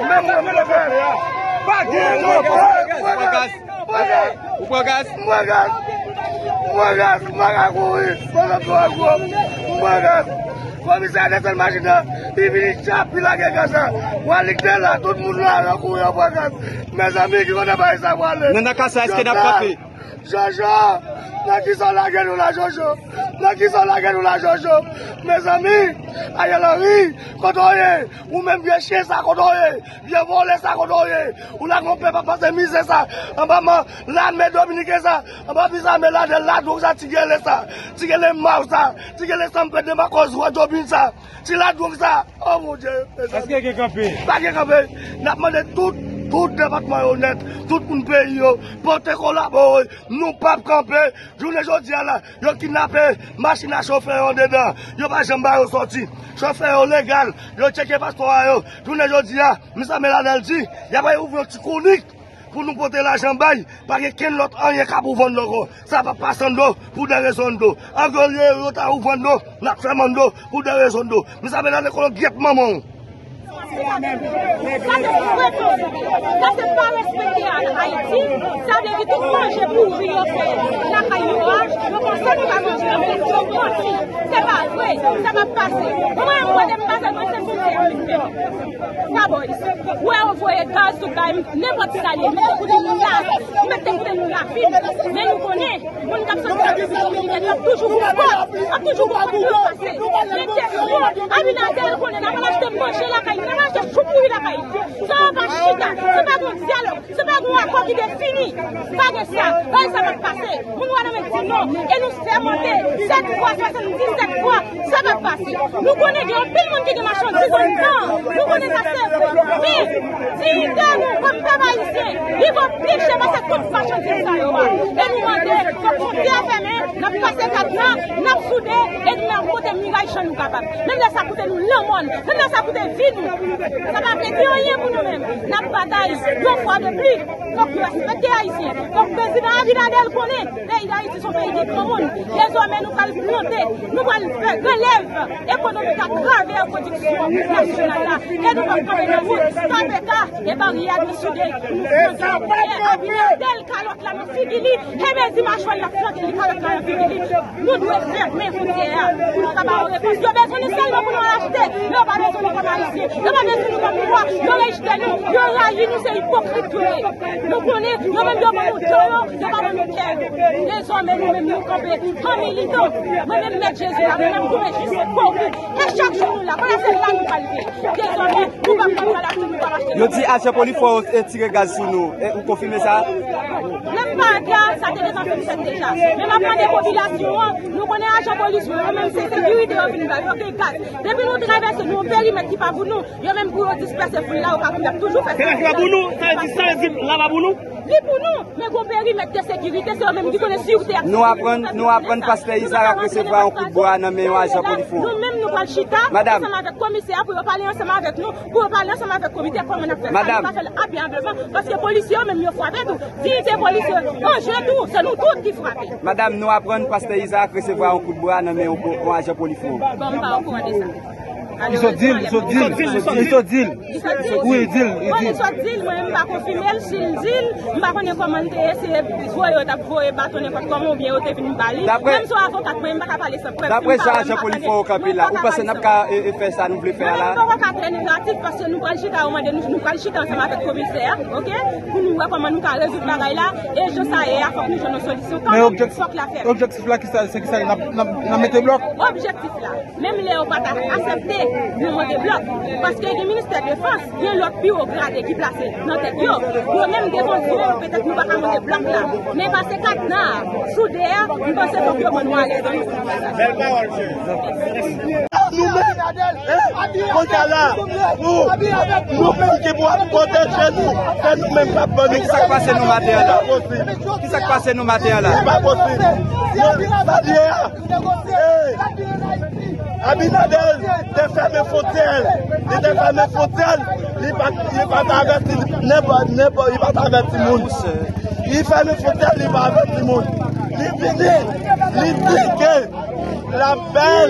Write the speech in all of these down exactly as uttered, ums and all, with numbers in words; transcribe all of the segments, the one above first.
Menm mwen, mwen fè. Pa gen. Ou pran gaz? Ou pran gaz? Ou pran gaz? M pran gaz. M pran gaz. M pa ka kouri. M pran gaz. M pran gaz. Komisè a desann machin nan. Li vini tchap, li lage gaz la. Walik te la, tout moun la, yo kouri, yo pran gaz. Mezanmi, ki kote bagay sa pwale? Nan, nan ka sa, èske n ap kanpe? Jojo, nan kisa w lage nou la, Jojo? Nan kisa w lage nou la, Jojo? Mezanmi, Ariel Henry, kote w ye? Ou menm vye chen sa, kote w ye? Vye vòlè sa, kote w ye? Ou lage yon pèp ap pase mizè sa, anba men lame dominiken sa, anba pis lame ladèl ladwòg sa, ti gele sa, ti gele maw sa, ti gele sanm pèt de makòz wè dobin sa. Ti ladwòg sa, oh mon Dieu, mezanmi. Èske gen kanpe? Pa gen kanpe. N ap mande tout, tout depatman yo nèt, tout moun peyi yo, pote kolabo yo, nou p ap kanpe. Jounen jodi a la, yo kidnape machin a chofè yo andedan. Yo pa janm ba yo sòti. Chofè yo legal, yo tcheke paspò a yo. Jounen jodi a, Misamen Ladèl di, y ap ouvri yon ti klinik pou nou pote lajan bay, pa gen kenn lòt anyen k ap ou vann ankò. Sa p ap pase ann do pou de rezon ann do. An gwo, yo ta ou vann do, n ap fèmen ann do pou de rezon ann do. Misamen Ladèl kolo gyèt manman w. Sa se pa respekte Ayiti. Sa vle di tout manje pouri yo fè lakay yo a, yo panse nou pa manje, yo manti. Se pa vre, sa p ap pase. Mwen, mwen, m pa fè manje pou mwen. Pa bò isit. Wè, yo voye gaz tout bagay, nenpòt sa li ye, mete kote nou la, mete kote nou la vin. Men nou konnen, moun k ap soti nan Repiblik Dominikèn, y ap toujou pou fòs, y ap toujou pou fòs pou pase. Men tèt nou, Abinader konnen, n ap al achte manje lakay, n ap al achte chou pouri lakay. Sa yo pa chita, se pa gon dyalòg. Se pa gen akò ki defini. Pa gen sa. Bagay sa p ap pase. Moun wè nan men di non. E nou sèmante sèt fwa, swasanndisèt fwa, sa p ap pase. Nou konnen gen anpil moun ki gen machandiz anndan. Nou konnen sa se vre. Men, diyite nou kòm pèp ayisyen, li vo pli chè pase tout machandiz sa yo a. E nou mande, fòk fwontyè a fèmen, n ap pase kadna, n ap soude, e n ap monte miray jan nou kapab. Menm lè sa koute nou lanmò n, menm lè sa koute vi nou. Sa pa vle di anyen pou nou menm. N ap batay yon fwa de plis. Fòk nou respekte Ayisyen. Fòk prezidan Abinader konnen peyi Dayiti se yon peyi de granmoun. Dezòmè nou pral plante, nou pral fè relèv ekonomik atravè pwodiksyon nasyonal la. E nou p ap kanpe nan wout. K P K e baryè nou soude pou nou flanke. E Abinader kalòt la nan figi li, e mezi machwè l ap flanke li kalòt la nan figi li. Nou dwe fèmen fwontyè a pou nou ka ba yo repons. Yo bezwen nou sèlman pou nou al achte. Yo pa bezwen nou kòm Ayisyen. Yo pa bezwen nou kòm pèp. Yo rejte nou. Yo rayi nou. Se ipokrit yo ye. Nou konnen, yo menm yo ban nou dan yo, yo pa ban nou kè yo. Dezòmè nou menm nou kanpe an militan. Mwen menm Mèt Jezi la, mwen menm goumen jis bokou. E chak jou nou la, pandan se la nou pral viv. Dezòmè, nou p ap pran maladie, nou p ap achte. Yo di ajan polis fò yo, e, tire gaz sou nou. E, ou konfime sa? Menm pa gaz, sa te gentan fin fèt deja. Men m ap mande popilasyon an, nou konnen ajan polis yo, yo menm se sekirite yo vin ba yo, yo gen gaz. Depi nou travèse, nou yon perimèt ki pa pou nou, yo menm pou yo dispèse foul la, yo pa pou y ap toujou fè sa. Se pa pou nou, sa vle di, sa vle di la pa pou nou? Li pou nou, men gon perimèt de sekirite, se yo menm ki konnen si ou te ap. Nou aprann, nou aprann pastè Izarak resevwa yon kout bwa nan men yon ajan polis. Nou menm nou pral chita ansanm avèk komisè a pou yo pale ansanm avèk nou, pou yo pale ansanm avèk komite kòman n ap fè sa. Nou pa fè l amyableman, paske polisye yo menm yo frape tou. Diyite polisye an je tou, se nou tout ki frape. Madanm, nou aprann pastè Izarak resevwa yon kout bwa nan men yon po-, yon ajan polis. Bon, m pa okouran de sa. Li sot di l, li sot di l, li sot di l. Li sot di l? Wi, di l, li di l. Bon, li sot di l, mwen, m pa konfime l, si l di l, m pa konnen kòman l te ye, se voye yo t ap voye baton nenpòt kòman oubyen yo te vin ba li. Menm si w avoka, mwen, m pa ka pale san prèv. Dapre jan ajan polis fè yo kanpe la, ou panse n ap ka, e, e, fè sa nou vle fè a la? Nou menm, nou poko ka trè negatif, paske nou pral chita, yo mande nou, nou pral chita ansanm avèk komisè a, oke? Pou nou wè kòman nou ka rezoud bagay la, e jan sa ye a, fòk nou jwenn yon solisyon kanmenm, fòk l ap fèt. Men objektif la, kisa, se kisa, n ap, n ap, n ap mete blòk? Objektif la. Menm lè yo pa ta aksepte nou monte blòk, paske gen ministè defans, gen lòt pi wo grade ki plase nan tèt yo. Yo menm devan zye yo, petèt nou pa ka monte blòk la. Men pase kadna a, soude a, m panse fòk yo ban nou alèz ann nou. Bèl pawòl, cheri. Nou menm, kounye a la, nou, nou menm ki pou ap pwoteje nou, se nou menm k ap ban nou. Men kisa k pase nou maten an la? Kisa k pase nou maten an la? Li pa posib. Sa l ye a? Hey! Abinader te fèmen fwontyè l. Li te fèmen fwontyè l. Li pa, li pa t avèti nenpòt, nenpòt, li pa t avèti moun. Li fèmen fwontyè l, li pa avèti moun. Li vini, li di ke l ap fè l.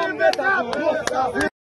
Mwen mete a.